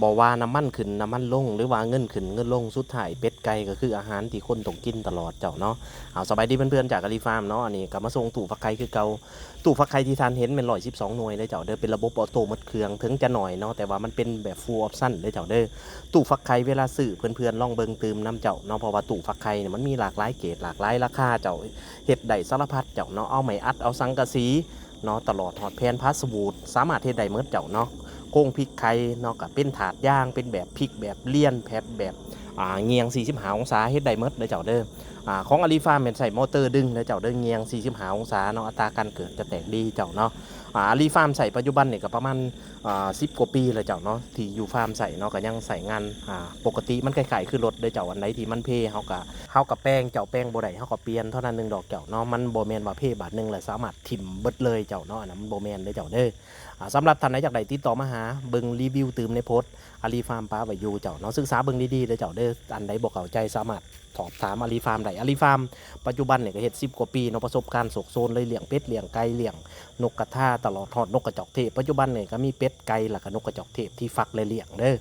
ບໍ່ວ່ານ້ຳມັນຂຶ້ນນ້ຳມັນລົງ ຫຼືວ່າເງິນຂຶ້ນເງິນລົງ ສຸດທ້າຍເປັດໄກ່ກໍຄືອາຫານທີ່ຄົນຕ້ອງກິນຕະຫຼອດເຈົ້າເນາະ. ເອົາ ສະບາຍດີເພື່ອນໆ ຈາກອາລີຟາມເນາະ. ອັນນີ້ກໍມາສົ່ງຕູ້ຟັກໄຂ່ຄືເກົ່າ. ຕູ້ຟັກໄຂ່ທີ່ທ່ານເຫັນແມ່ນຮ້ອຍສິບສອງໜ່ວຍເດີເຈົ້າເດີ, ເປັນລະບົບອອໂຕ້ໝົດເຄື່ອງ, ເຖິງຈະໜ້ອຍເນາະ ແຕ່ວ່າມັນເປັນແບບ full option ເດີເຈົ້າເດີ. ຕູ້ຟັກໄຂ່ເວລາຊື້ເພື່ອນໆລອງເບິ່ງຕື່ມນຳເຈົ້າເນາະ, ເພາະວ່າຕູ້ຟັກໄຂ່ນີ້ມັນມີຫຼາກຫຼາຍເກຣດ ຫຼາກຫຼາຍລາຄາເຈົ້າ, ເຮັດໄດ້ສາລະພັດເຈົ້າເນາະ, ເອົາໄມ້ອັດ ເອົາສັງກະສີ ເນາະ ຕະຫຼອດຮອດແຜ່ນພາສະບູດ ສາມາດເຮັດໄດ້ໝົດເຈົ້າເນາະ. ໂຄງພິກໄຂ່ເນາະ ກໍເປັນຖາດຢາງ ເປັນແບບພິກ ແບບລຽນ ແບບ ແບບ ອ່າ ຫງ່ຽງສີ່ສິບຫ້າອົງສາ ເຮັດໄດ້ໝົດເດີເຈົ້າເດີ. ອ່າ ຂອງອາລີຟາມແມ່ນໃຊ້ມໍເຕີດຶງເດີເຈົ້າເດີ, ຫງ່ຽງສີ່ສິບຫ້າອົງສາເນາະ, ອັດຕາການເກີດຈະແຕກດີເຈົ້າເນາະ. ອາ ອາລີຟາມໃຊ້ປັດຈຸບັນນີ້ກໍປະມານ ອ່າ ສິບກວ່າປີແລ້ວເຈົ້າເນາະ ທີ່ຢູ່ຟາມໃຊ້ເນາະ, ກໍຍັງໃຊ້ງານ ອ່າ ປົກກະຕິ. ມັນຄ້າຍໆຄືລົດເດີເຈົ້າ, ອັນໃດທີ່ມັນເພ ເຮົາກໍ ເຮົາກໍແປງເຈົ້າ, ແປງບໍ່ໄດ້ເຮົາກໍປ່ຽນເທົ່ານັ້ນໜຶ່ງດອກເຈົ້າເນາະ. ມັນບໍ່ແມ່ນວ່າເພບາດໜຶ່ງແລ້ວສາມາດຖິ້ມເບິດເລີຍເຈົ້າເນາະ, ອັນນັ້ນມັນບໍ່ແມ່ນເດີເຈົ້າເດີ. ອ່າ ສຳລັບທ່ານໃດຢາກໄດ້ ຕິດຕໍ່ມາຫາເບິ່ງຣີວິວຕື່ມໃນໂພສ ອາລີຟາມປະໄວ້ຢູ່ເຈົ້າເນາະ, ສຶກສາເບິ່ງດີໆເດີເຈົ້າເດີ. ອັນໃດບໍ່ເຂົ້າໃຈສາມາດສອບຖາມອາລີຟາມໄດ້. ອາລີຟາມປັດຈຸບັນນີ້ກໍເຮັດສິບກວ່າປີເນາະ, ປະສົບການໂຊກໂຊນເລີຍ, ລ້ຽງເປັດ ລ້ຽງໄກ່ ລ້ຽງນົກກະທາ ຕະຫຼອດຮອດນົກກະຈອກເທບ. ປັດຈຸບັນນີ້ກໍມີເປັດ ໄກ່ ແລ້ວກໍນົກກະຈອກເທບທີ່ຟັກ ແລະ ລ້ຽງເດີ.